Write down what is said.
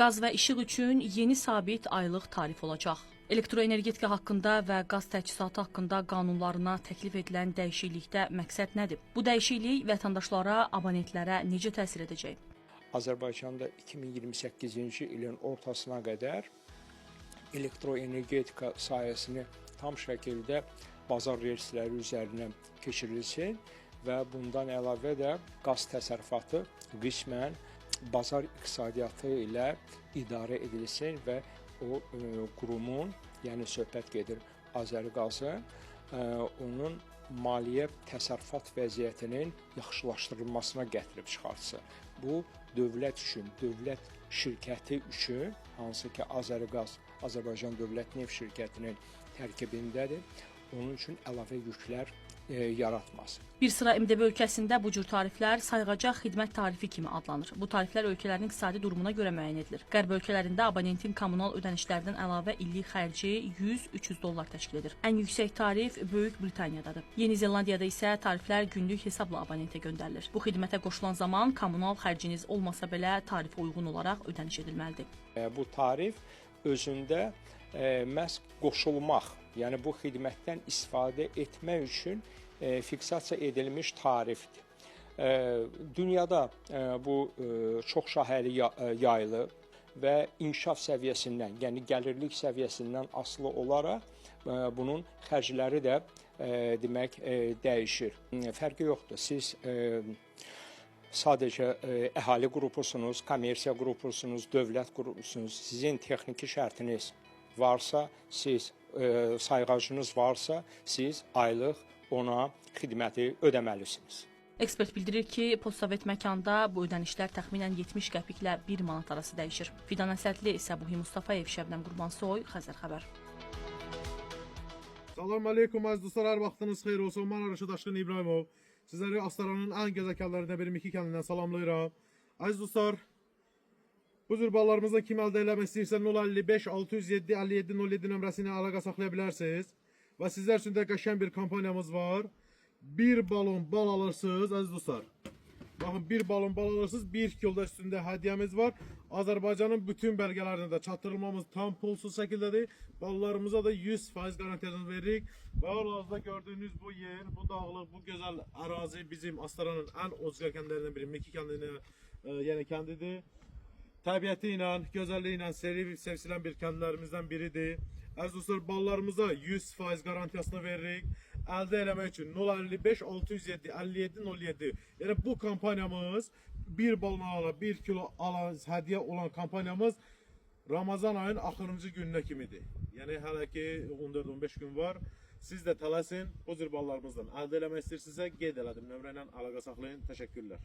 Qaz və işıq üçün yeni sabit aylıq tarif olacaq. Elektroenergetika haqqında və qaz təchizatı haqqında qanunlarına təklif edilən dəyişiklikdə məqsəd nədir? Bu dəyişiklik vətəndaşlara, abonentlərə necə təsir edəcək? Azərbaycanda 2028-ci ilin ortasına qədər elektroenergetika sahəsini tam şəkildə bazar relsləri üzərinə keçirilsin və bundan əlavə də qaz təsərrüfatı qismən bazar iqtisadiyyatı ilə idarə edilsin və o qurumun, yəni söhbət gedir Azəriqazın, onun maliyyə təsərrüfat vəziyyətinin yaxşılaşdırılmasına gətirib çıxartsın. Bu dövlət üçün, dövlət şirkəti üçün, hansı ki Azəriqaz Azərbaycan Dövlət Neft Şirkətinin tərkibindədir, onun üçün əlavə yüklər yaratmaz. Bir sıra MDB ölkəsində bu cür tariflər sayğacaq xidmət tarifi kimi adlanır. Bu tariflər ölkələrin iqtisadi durumuna görə müəyyən edilir. Qərb ölkələrində abonentin kommunal ödənişlərdən əlavə illik xərci 100-300 dollar təşkil edir. Ən yüksək tarif Böyük Britaniyadadır. Yeni Zelandiyada isə tariflər günlük hesabla abonentə göndərilir. Bu xidmətə qoşulan zaman kommunal xərciniz olmasa belə tarifə uyğun olaraq ödəniş edilməlidir. Bu tarif özündə məhz qoşulmaq, yəni bu xidmətdən istifadə etmək üçün fiksasiya edilmiş tarifdir. Dünyada bu çox şahəli yayılıb və inkişaf səviyyəsindən, yəni gəlirlik səviyyəsindən asılı olaraq bunun xərcləri də demək dəyişir. Fərqi yoxdur. Siz sadəcə əhali qrupusunuz, kommersiya qrupusunuz, dövlət qrupusunuz, sizin texniki şərtiniz varsa, siz sayğacınız varsa, siz aylıq ona xidməti ödəməlisiniz. Ekspert bildirir ki, postsovet məkanda bu ödənişlər təxminən 70 qəpiklə 1 manat arası dəyişir. Fidan Əsədli, Səbuhi Mustafayev, Şəbnəm Qurbansoy, Xəzər xəbər. Salam aleykum əziz dostlar, hər vaxtınız xeyir olsun. Mən Rəşad Aşqın İbrahimov. Sizləri Astaranın ən gözəl kəndlərindən biri Miki kəndindən salamlayıram. Əziz dostlar, bu cür ballarımızdan kim əldə eləmək istəyirsə 055 607 57 07 nömrəsi ilə əlaqə saxlaya bilərsiniz. Və sizlər üçün də qəşəng bir kampaniyamız var. Bir balon bal alırsınız əziz dostlar. Baxın, bir balon bal alırsınız, 1 kilo da üstündə hədiyyəmiz var. Azərbaycanın bütün bölgələrinə də çatdırılmamız tam pulsuz şəkildədir. Ballarımıza da 100% qarantiyasını veririk. Və hal-hazırda gördüyünüz bu yer, bu dağlıq, bu gözəl ərazi bizim Astaranın ən ucqar kəndlərindən biri, Miki kəndinə, yəni kəndidir. Təbiəti ilə, gözəlliyi ilə sevib sevsilən bir kəndlərimizdən biridir. Əziz dostlar, ballarımıza 100% qarantiyasını veririk. Əldə eləmək üçün 055 607 57 07. Yəni bu kampaniyamız, bir balon alana 1 kilo alan hədiyyə olan kampaniyamız Ramazan ayının axırıncı gününə kimidir. Yəni hələ ki 14-15 gün var. Siz də tələsin, bu cür ballarımızdan əldə eləmək istəyirsinizsə, qeyd elədim nömrə ilə əlaqə saxlayın. Təşəkkürlər.